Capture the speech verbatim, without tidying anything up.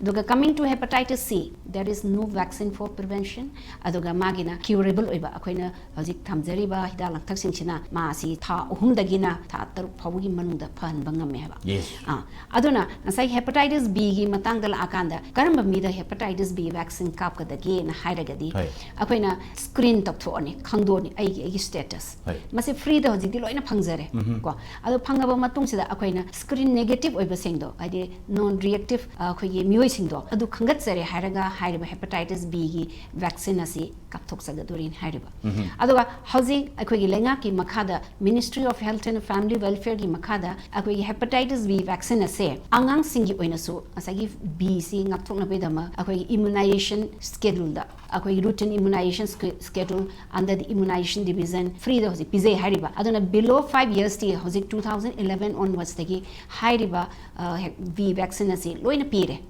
ꯑꯗꯨꯒ coming to hepatitis C, there is no vaccine for prevention. ꯑꯗꯨꯒ ꯃꯥꯒꯤꯅ curable ꯑꯣꯏꯕ, ꯑꯩꯈꯣꯏꯅ ꯍꯧꯖꯤꯛ ꯊꯝꯖꯔꯤꯕ ꯍꯤꯗꯥꯛ ꯂꯥꯡꯊꯛꯁꯤꯡꯁꯤꯅ ꯃꯥꯁꯤ ꯊꯥ ꯑꯍꯨꯝꯗꯒꯤꯅ ꯊꯥ ꯇꯔꯨꯛ ꯐꯥꯎꯕꯒꯤ ꯃꯅꯨꯡꯗ ꯐꯍꯟꯕ ꯉꯝꯃꯦ ꯍꯥꯏꯕ꯫ Yes. ꯑꯥ, ꯑꯗꯨꯅ ꯉꯁꯥꯏ hepatitis B ꯒꯤ ꯃꯇꯥꯡꯗ ꯂꯥꯛꯑꯀꯥꯟꯗ ꯀꯔꯝꯕ ꯃꯤꯗ hepatitis B vaccine ꯀꯥꯞꯀꯗꯒꯦꯅ ꯍꯥꯏꯔꯒꯗꯤ, ꯍꯣꯏ꯫ ꯑꯩꯈꯣꯏꯅ screen ꯇꯧꯊꯣꯛꯑꯅꯤ, ꯈꯪꯗꯣꯛꯑꯅꯤ ꯑꯩꯒꯤ ꯑꯩꯒꯤ status꯫ ꯍꯣꯏ꯫ ꯃꯁꯤ free ꯗ ꯍꯧꯖꯤꯛꯇꯤ ꯂꯣꯏꯅ ꯐꯪꯖꯔꯦ꯫ ꯀꯣ, ꯑꯗꯣ ꯐꯪꯉꯕ ꯃꯇꯨꯡꯁꯤꯗ ꯑꯩꯈꯣꯏꯅ screen negative ꯑꯣꯏꯕꯁꯤꯡꯗꯣ, ꯍꯥꯏꯗꯤ non reactive, ꯑꯩꯈꯣꯏꯒꯤ ꯃꯤꯑꯣꯏꯁꯤꯡꯗꯣ, ꯑꯗꯨ ꯈꯪꯒꯠꯆꯔꯦ ꯍꯥꯏꯔꯒ ꯍꯥꯏꯔꯤꯕ hepatitis B ꯒꯤ vaccine ꯑꯁꯤ ꯀꯥꯞꯊꯣꯛꯆꯒꯗꯣꯔꯤꯅꯤ ꯍꯥꯏꯔꯤꯕ꯫ ꯑꯗꯨꯒ ꯍꯧꯖꯤꯛ ꯑꯩꯈꯣꯏꯒꯤ ꯂꯩꯉꯥꯛꯀꯤ ꯃꯈꯥꯗ Ministry of Health and Family Welfare ꯒꯤ ꯃꯈꯥꯗ ꯑꯩꯈꯣꯏꯒꯤ hepatitis B vaccine ꯑꯁꯦ ꯑꯉꯥꯡꯁꯤꯡꯒꯤ ꯑꯣꯏꯅꯁꯨ ꯉꯁꯥꯏꯒꯤ B ꯁꯤ ꯉꯥꯛꯊꯣꯛꯅꯕꯒꯤꯗꯃꯛ ꯑꯩꯈꯣꯏꯒꯤ immunization schedule ꯗ, ꯑꯩꯈꯣꯏꯒꯤ routine immunization schedule under the immunization division free ꯗ ꯍꯧꯖꯤꯛ ꯄꯤꯖꯩ ꯍꯥꯏꯔꯤꯕ꯫ ꯑꯗꯨꯅ below five years ꯇꯤ ꯍꯧꯖꯤꯛ two thousand eleven onwards ꯇꯒꯤ ꯍꯥꯏꯔꯤꯕ, ꯑ, ꯍꯦꯛ B vaccine ꯑꯁꯤ ꯂꯣꯏꯅ ꯄꯤꯔꯦ꯫